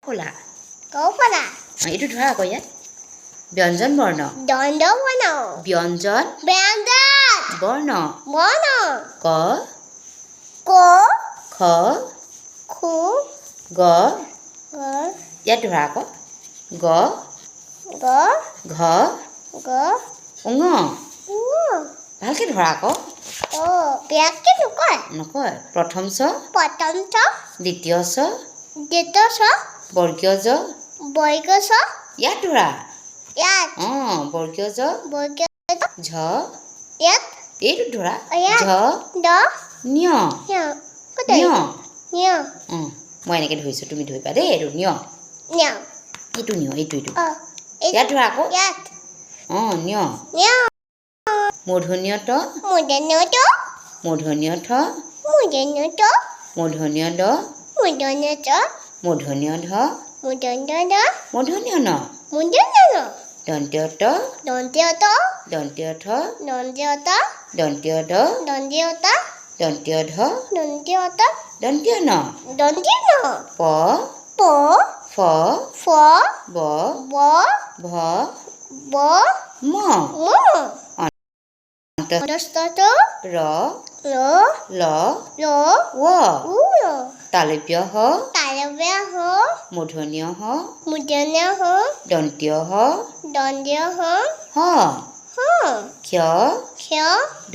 ফলা। কৌফলা। এইটো ধৰা আকৌ ইয়াত ব্যঞ্জন বৰ্ণ। দণ্ড বৰ্ণ। ব্যঞ্জন। ব্যঞ্জন। বৰ্ণ। বৰ্ণ। ক। ক। খ। খু। গ। গ। ইয়াত ধৰা আকৌ গ। গ। ঘ। গ। উঙ। উ। ভালকে ধৰা আকৌ। অ, বেয়াকে নকয়। নকয়। প্ৰথম চ। প্ৰথম চ। দ্বিতীয় চ। দ্বিতীয় চ। বৰ্গীয় জ। বৰ্গ চ। ইয়াত ধৰা। ইয়াত। অঁ, বৰ্গীয় জ। বৰ্গ। ঝ। ইয়াত। এইটোত ধৰা। ইয়াত। ঝ। দ। নিয়। নিয়। ক'ত? নিয়। নিয়। অঁ, মই এনেকৈ ধৰিছোঁ, তুমি ধৰিবা দেই। এইটো নিয়। নিয়। এইটো নিয়, এইটো, এইটো। অ, এইটো। ইয়াত ধৰা আকৌ। ইয়াত। অঁ, নিয়। নিয়। মূৰ্ধণ্য ট। মূৰ্ধণ্য ট। মূৰ্ধণ্য ঠ। মূৰ্ধণ্য ঠ। মূৰ্ধণ্য ড। মূৰ্ধণ্য ড। মূৰ্ধণ্য ঢ। মূৰ্ধণ্য ঢ। মূৰ্ধণ্য ন। মূৰ্ধণ্য ন। দন্ত্য ত। দন্ত্য ত। দন্ত্য থ। দন্ত্য ত। দন্ত্য দ। দন্ত্য ত। দন্ত্য ধ। দন্ত্য ত। দন্ত্য ন। দন্ত্য ন। প। প। ফ। ফ। ব। ব। ভ। ব। ম। ম। অন্ত। অন্তস্থ ত। ৰ। ৰ। ল। ল। ৱ। উ। তালব্য হ। তালব্য হ। মূৰ্ধণ্য হ। মূৰ্ধণ্য হ। দন্ত্য হ। দন্ত্য হ। হ। হ। ক্ষ। ক্ষ।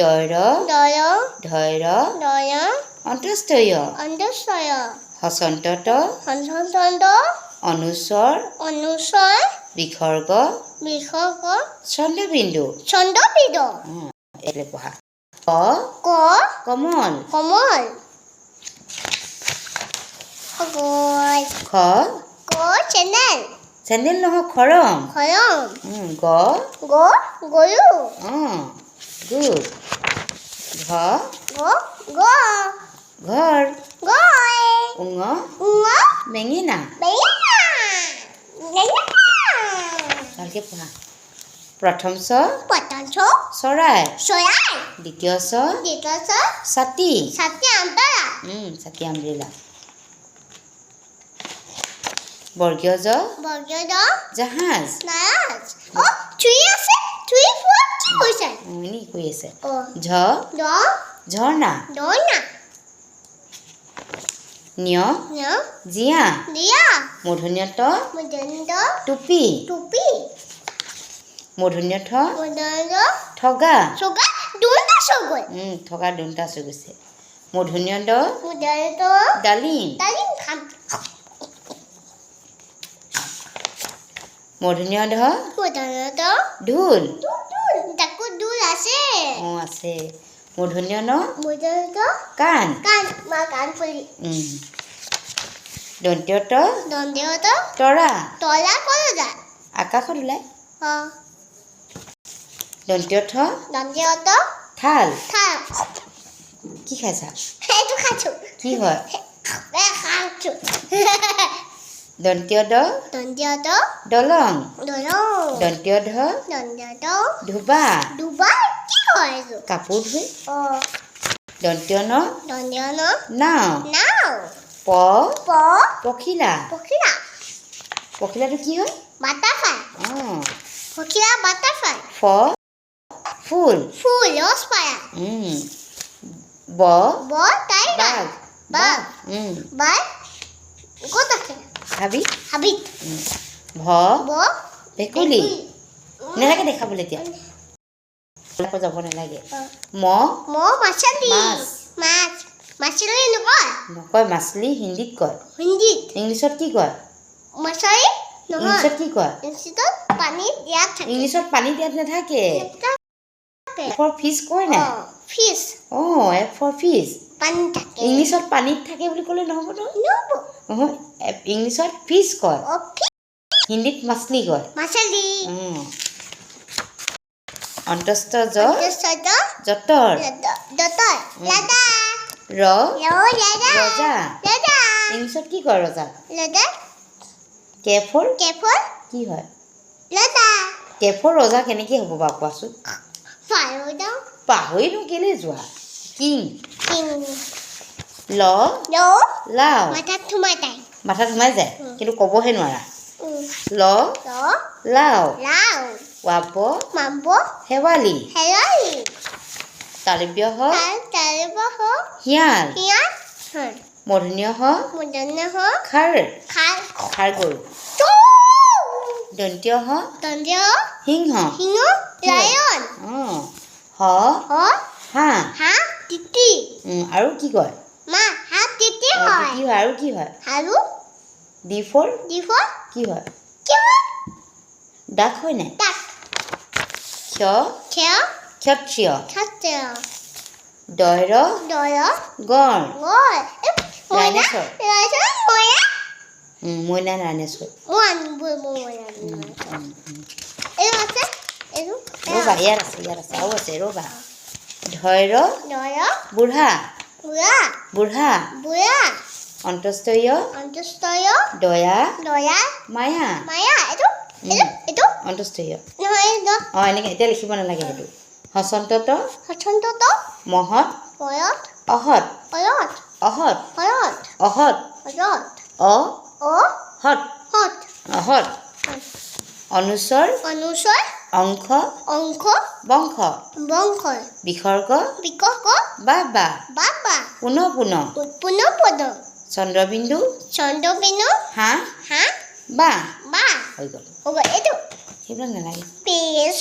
দৰ। দৰ। ধৈৰ। দয়। অন্তস্তয়। অন্তস্তয়। হসন্ত ত। হসন্ত। অনুস্বৰ। অনুস্বৰ। বিসৰ্গ। বিসৰ্গ। চন্দ্ৰবিন্দু। চন্দ্ৰবিন্দু। এইফালে পঢ়া। ক। ক। কমল। কমল। গল। খ। ক, চেনেল। চেন্দেল নহয়, খৰম। খৰম। গ। গ, গৰু। অঁ, গুড। ঘ। গ, গ। ঘৰ। গয়। উঙ। উঙ। বেঙেনা। বেঙেনা, বেঙেনা। ভালকে পঢ়া। প্ৰথম চ। প্ৰথম চ। চৰাই। চৰাই। দ্বিতীয় চ। দ্বিতীয় চ। ছাতি। ছাতি, আমব্ৰেলা। ছাতি, আমব্ৰেলা। বৰ্গীয় জ। বৰ্গীয় জ। জাহাজ। নাৰাজ। অ, চুই আছে, চুই ফোৱা কি কৈছে? এনেই কৈ আছে। অ। ঝ। জ। ঝৰ্ণা। দনা। নিয়। ন। জিয়া। দিয়া। মূৰ্ধণ্য ট। মূৰ্ধণ্য। টুপি। টুপি। মূৰ্ধণ্য ঠ। মূৰ্ধণ্য। ঠগা। চগা, দুটা চগৈ। থকা দুটা চৈ গৈছে। মূৰ্ধণ্য ড। মূৰ্ধণ্য। ডালিম। ডালিম খাম। মূৰ্ধণ্য ঢ। মূৰ্ধণ্য ঢ। ঢোল। দুল, তাকো দুল আছে। অঁ, আছে। মূৰ্ধণ্য ন। মূৰ্ধণ্য। কাণ। কাণ, মা কাণ ফুলি। দন্ত্য ত। দন্ত্য ত। তৰা। তৰা ক'ত যায়? আকাশত ওলায়। অ। দন্ত্য থ। দন্ত্য ত। থাল। থাল। কি খাইছা? সেইটো খাইছো। কি হয়? খাইছো। দন্ত্য দ। দন্ত্য দ। দলং। দলং। দন্ত্য ধ। দন্ত্য দ। ধোবা। দুবাৰ কি হয় এইটো? কাপোৰ ধুই। অ। দন্ত্য ন। দন্ত্য ন। নাও। নাও। প। প। পখিলা। পখিলা। পখিলাটো কি হয়? বাটাৰফ্লাই। অঁ। পখিলা, বাটাৰফ্লাই। ফ, ফুল। ফুল, ৰস পাৰা। ব। ব, টাইগাৰ। বাঘ। বাঘ। বাঘ ক'ত আছে? হাবি। হাবিত। ভ। ব। ভেকুলী। নালাগে দেখাবলৈ এতিয়া, আকৌ যাব নালাগে। ম। ম, মাছলি। মাছ। মাছ, মাছলি নকয়। নকয় মাছলি, হিন্দীত কয়। হিন্দীত। ইংলিছত কি কয়? মাছলি নহয়। ইংলিছত কি কয়? ইংলিছত পানীত ইয়াত থাকে। ইংলিছত পানী দিয়াত নাথাকে। এফ ফৰ ফিছ কয় নাই? ফিছ। অঁ, এফ ফৰ ফিছ। পানীত থাকে। ইংলিছত পানীত থাকে বুলি ক'লে নহ'ব নহয়। নহ'ব। নহয়, ইংলিছত ফিছ কয়। অ, ফিছ। হিন্দীত মাছলি কয়। মাছলি। অন্তস্থ জ। অন্তস্থ। যঁতৰ। যঁতৰ, দাদা। ৰ। ৰজা। ৰজা। ৰজা। ইংলিছত কি কয় ৰজা? ৰজা। K for. K for. কি হয়? ৰজা। কে ফৰ ৰজা কেনেকৈ হ'ব বাৰু কোৱাচোন? পাহৰিনো কেলৈ যোৱা? কিং। কিং। ল। ল। লাও। মাথাত সোমাই যায়। মাথাত সোমাই যায়, কিন্তু ক'বহে নোৱাৰা। ল, ল, লাও, লাও, ৱাব, মাব, শেৱালি, হেৰালি, তালব্য হ, তাল, তালব হ, শিয়াল, শিয়াল, মূৰ্ধণ্য ষ, মূৰ্ধন্য ষ, খাৰ, খাৰ, খাৰ গৰু, টু, দন্ত্য স, দন্ত্য সিংহ, সিংহ, লায়ন, অঁ, হ, হ, হাঁহ, হাঁহ, তিতি, আৰু কি কয়? মা, হাঁহ তিতি অঁ, হয়। কি হয়? আৰু কি হয়? আৰু ডি ফৰ ডি ফৰ কি হয়? কি হয়? ডাক হয় নাই? ডাক। ক্ষ, ক্ষ, ক্ষত্ৰিয়, ক্ষত্ৰিয়, দয়ৰ, দয়, গড়, গড়, মইনা, ৰাইনেচৰ। ৰাইনেচৰ, মইনা, মইনা ৰাইনেচৰ। মই আনিব, মই আনিব। এইটো আছে, এইটো। ৰ'বা, ইয়াত আছে, ইয়াত আছে, আৰু আছে, ৰ'বা। ধৈৰ, দয়, বুঢ়া, বুঢ়া, বুঢ়া, বুঢ়া, অন্তস্তয়, অন্তস্তয়, দয়া, দয়া, মায়া, মায়া, এইটো, এইটো, এইটো, অন্তস্তয়। নহয়, এইটো। অঁ, এনেকৈ এতিয়া লিখিব নালাগে সেইটো। হচন্তত, হসন্তত, মহৎ, ময়ত, অহৎ, অয়ত, অহৎ, অয়ত, অহৎ, অয়ত, অ, অ, হৎ, হত, অহৎ, অনুচৰ, অনুচৰ, অংশ, অংশ, বংশ, বংশ, বিসৰ্গ, বিকৰ্ক, বা বা, বাবা, পুনঃ পুনঃ, পুনঃ পদ, চন্দ্ৰবিন্দু, চন্দ্ৰবিন্দু, হাঁহ, হাঁহ, বা বা, হৈ গ'ল। হ'ব, এইটো। সেইবিলাক নালাগে। পেজ।